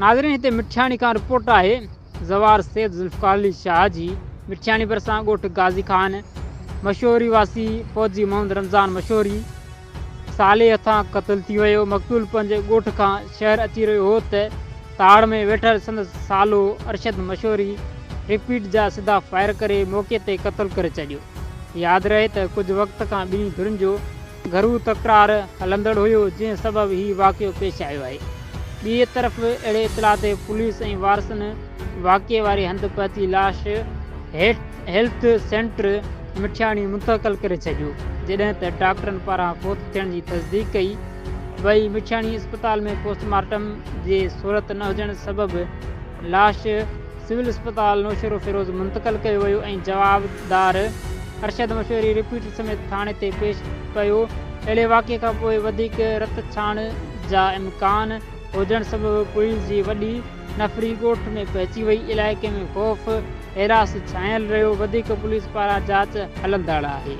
ناظرين هتي مٺياڻي کان رپورٽ آهي زوار سيد ذوالفقار علي شاهه جي مٺياڻي ڀرسان ڳوٺ غازي خان مشوري واسي فوجي محمد رمضان مشوري سالي هٿان قتل ٿي ويو. مقتول پنهنجي ڳوٺ کان شهر اچي رهيو هو ته تاڙ ۾ ويٺل سندس سالو ارشد مشوري رپيٽ جا سڌا فائر ڪري موقعي تي قتل ڪري ڇڏيو. ياد رهي ته ڪجهه وقت کان ٻنهي ڌرين جو گهرو تڪرار هلندڙ هيو جنهن سبب هي واقعو پيش آيو آهي. ٻئي طرف اهڙي اطلاع تي پوليس ۽ وارثن واقعي واري هنڌ پهچي لاش هيلٿ سينٽر مٺياڻي منتقل ڪري ڇڏيو، جڏهن ته ڊاڪٽرن پاران فوت ٿيڻ جي تصديق ڪئي وئي، مٺياڻي اسپتال ۾ پوسٽ مارٽم جي سهولت نه هجڻ سبب لاش سول اسپتال نوشهروفيروز منتقل ڪيو ويو ۽ جوابدار ارشد مشوري رپيٽ سميت ٿاڻي تي پيش پيو، اهڙي واقعي کانپوء وڌيڪ رت ڇاڻ جا امڪان هجڻ سبب پوليس جي وڏي نفري ڳوٺ ۾ پهچي وئي، علائقي ۾ خوف هراس ڇانيل رهيو، وڌيڪ پوليس پاران جاچ هلندڙ آهي.